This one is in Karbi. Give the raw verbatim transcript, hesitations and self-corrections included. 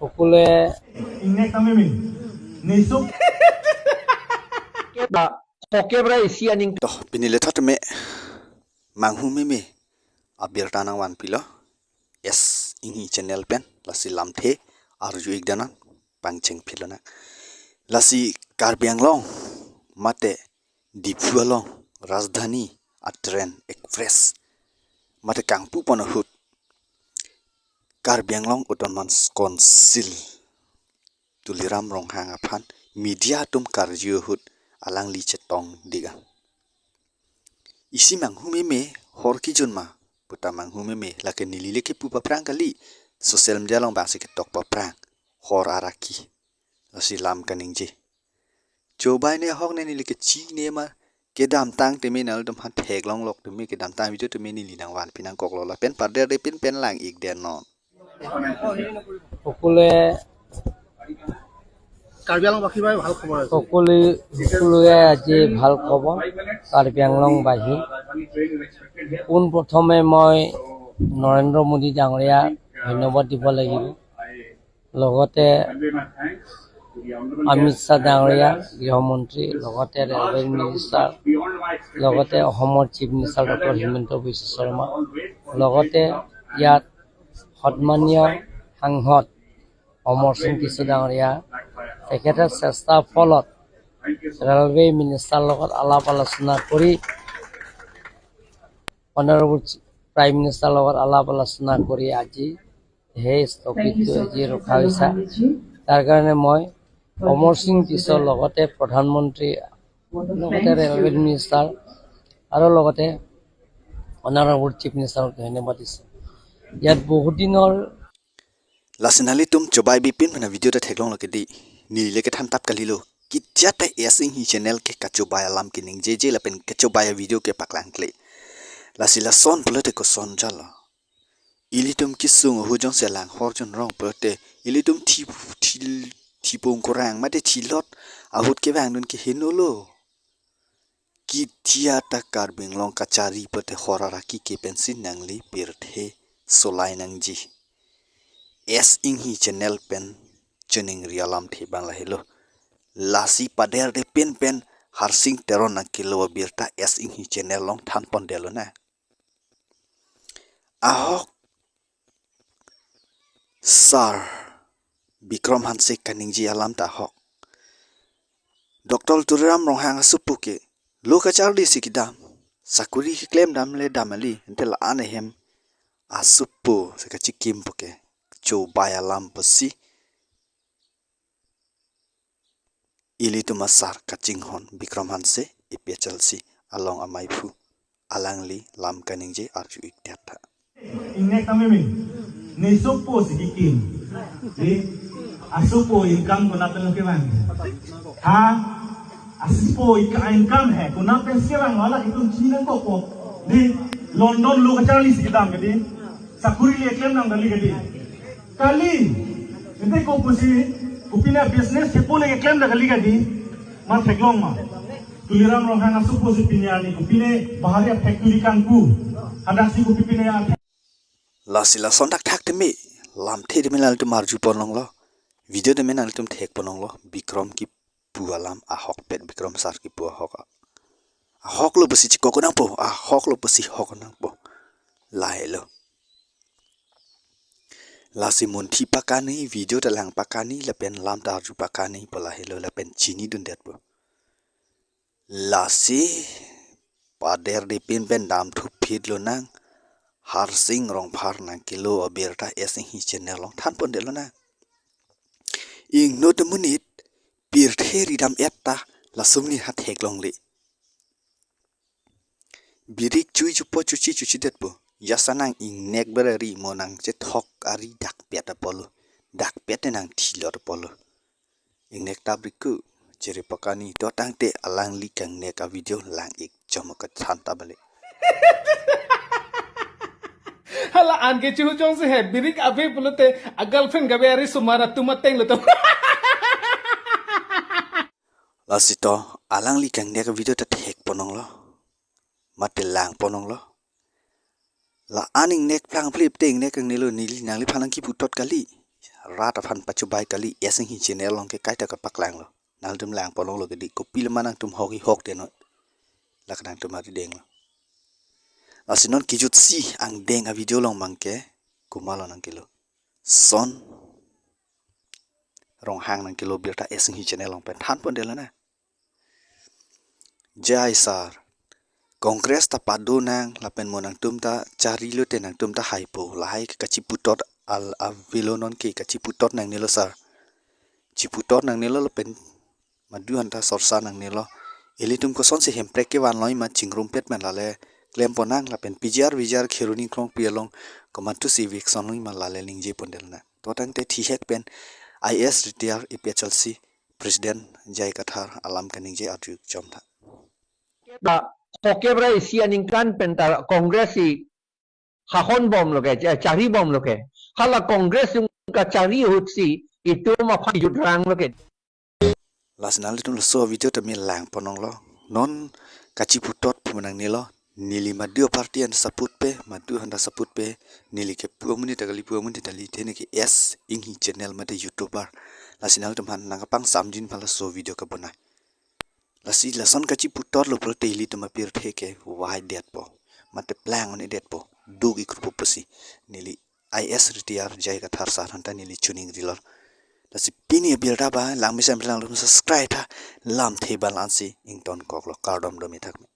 সকলোৱে ইংলেণ্ড নামেমি নিচুক। Pokebra isi aning. To, pini le thot me manghu meme abirta nangvanpilo. S Inghi channel pen lasi lamthe arju-ik danan pangcheng philo na. Lasi Karbi Anglong mate Diphu along Rajdhani a train express mate kangpu pon ahut Karbi Anglong Autonomous Council Tuliram Ronghang aphan media atum karju ahut alangli chetongdik an. Isi manghu meme, hor kejun ma puta manghu meme, lake neli le kepu paprang kali, social media along bangsi ketok paprang, hor araki, lasi lam kaningje. Chobai ne ahok ne neli kechine ma, kedamtang teme nangtum aphan theklonglok teme, kedamtang video teme neli nangvanpi nangkoklo lapen pader de pin pen lang-ik den non. সকলোৱে কাৰ্বি আংলংবাসীৰ বাবে ভাল খবৰ আছে। সকলোৱে, সকলোৱে আজি ভাল খবৰ। কাৰ্বি আংলংবাসী পোনপ্ৰথমে মই নৰেন্দ্ৰ মোদী ডাঙৰীয়া ধন্যবাদ দিব লাগিব। লগতে অমিত শ্বাহ ডাঙৰীয়া গৃহমন্ত্ৰী, লগতে ৰেলৱে মিনিষ্টাৰ, লগতে অসমৰ চিফ মিনিষ্টাৰ ডক্টৰ হিমন্ত বিশ্ব শৰ্মা, লগতে ইয়াত সন্মানীয় সাংসদ অমৰ সিং টিছ' ডাঙৰীয়া, তেখেতৰ চেষ্টাৰ ফলত ৰেলৱে মিনিষ্টাৰ লগত আলাপ আলোচনা কৰি, অনাৰেবল প্ৰাইম মিনিষ্টাৰ লগত আলাপ আলোচনা কৰি আজি সেই স্থগিতটো আজি ৰখা হৈছে। তাৰ কাৰণে মই অমৰ সিং টিছৰ লগতে প্ৰধানমন্ত্ৰী, লগতে ৰেলৱে মিনিষ্টাৰ আৰু লগতে অনাৰেবল চিফ মিনিষ্টাৰক ধন্যবাদ দিছোঁ। ইয়াত বহুত দিনৰ Lasi nanglitum chobai bipin mana video ta theklonglo kedi. Neli le kethan tap kalilo. Ketia ta S Inghi channel ke kachobai alam keningjeje lapen kachobai video kepaklangkle. Lasi lason pulote koson jalo. Ilitum kesung ahut jongsi alang hor junrong pulote ilitum thi, thi, thipung kurang mate thilot ahut kevangdun ke henolo. Ketia ta Karbi Anglong kachari pulote hor araki ke pensi nangli pirthe solai nangji. S Inghi channel pen chiningri alamthe abang lahelo. Lasi pader de pin pen Harsing Teron nangkelo abirta S Inghi channel along thanpondetlo na. Ahok sar Bikram Hanse kaningje alam ta ahok. Doctor Tuliram Ronghang asopo ke lo kacharli si kedam, sakuri keklem dam le dam kali, ante la-an ahem asopo si kachikim po ke chobai alam pusi ilitum asar kachinghon Bikram Hanse A P H L C along amaiphu alangli lam kaningje arju-ik det tha. Ingnek kami mi. Ne sopo si kikim. Di, asopo income konat pen kevang. Ha? Asopo ika income hai konat pen kevang wala itum chinine kok kok. Di, London lo kacharli si kedam kedi. Sakuri le klem nang kali kedi. Kali. Ente ko pusi, kopine business thepo le klem nang kali kedi. Ma theklong ma. Tuliram Ronghang asopo si pini arni kopine bahari factory kangpu. Hadak si kopi pine a Lasi lason thakthak teme, lamthe teme nanglitum arju ponlonglo. Video teme nanglitum thek ponlonglo. Bikram kipu alam ahokpet, Bikram sar kipu ahok a-, ahoklo pusi chikok nangpo, ahoklo pusi hok nangpo. Lahelo. Lasi munthi pakani, video ta lang pakani, lapen lam ta arju pakani po lahelo, lapen chinidundetpo. Lasi pader de pin pen damthuphit lonang, Harsing Rongphar nangkelo abirta S Inghi channel along thanpondetlo nang. Ingno te monit pirthe ridam et ta lason ni ha theklongle. Birik chui chupo chuchi chuchidetpo. Jasa nang ingnek berari mo nang chethok ari dakpet apotlo. Dakpet te nang thilot apotlo. Ingnek ta briku, chiri pakani, to tangte alangli kangnek a video lang-ik chom kethan ta bale. Hala an ke chuhu chong si he, birik ave pulote, a girlfriend gabe ari sumara tuma teng lo to. Lasi to, alangli kangnek a video ta thek ponlonglo. Mate lang ponlonglo. La-an ingnek plang phlip te ingnek nangnelo, neli nangliphan nangkiputot kali. Rat aphan pachobai kali, S Inghi channel along ke kaita kapaklang lo. Nangtum langpon longlo kedi, kopi lema nangtum hok ihok de noi. Lake nangtum ari denglo. Lasi non kejutsi angdeng a-video along abang ke, komatlo nangkelo. Son Ronghang nangkelo birta S Inghi channel along pen thanpon detlo na. Jai sir. Congress ta pado nang lapen mo nangtum ta charilo te nangtum ta haipo. Lahai ke kachiputot al avelo non ke kachiputot nangnelo sir. Chiputot nangnelo lapen madu anta sorsa nangnelo. Ilitum kosonsi Hemprek kevan longji ma chingrumpet pen lale klempon nang lapen P G R V G R Kheroni Krongpi along komantusi eviction longji ma lale ningjepon detlo na. To tangte thihek pen I A S retire A P H L C President J I Kathar alam kaningje arju chomtha. Ba kokebra isi aningkan pen ta Congress si hahon bomlo ke, cha-, chari bomlo ke. Hala Congress along kachari ahut si itum aphan jutranglo ke. Lasi nanglitum laso video ta mi langpon longlo. Non kachiputot pu nangnelo. Neli madu party anta support pe, madu anta support pe. Neli ke pu amonit ta kali, pu amonit ta kali, te neli ke S Inghi channel mate YouTuber. Lasi nanglitum aphan nangkapangsamjin aphan laso video kabonai. Lasi lason kachiputotlo pulote ilitum apirthe ke vaidetpo. Mate plang un-edetpo. Duk ikrupo pusi. Neli I A S retire J I Kathar sir aphanta neli choningrilo. Lasi pini abirta ba langmesen lang subscribe tha. Lamthe abang la-ansi ingtonkoklo, kardom dome thakme.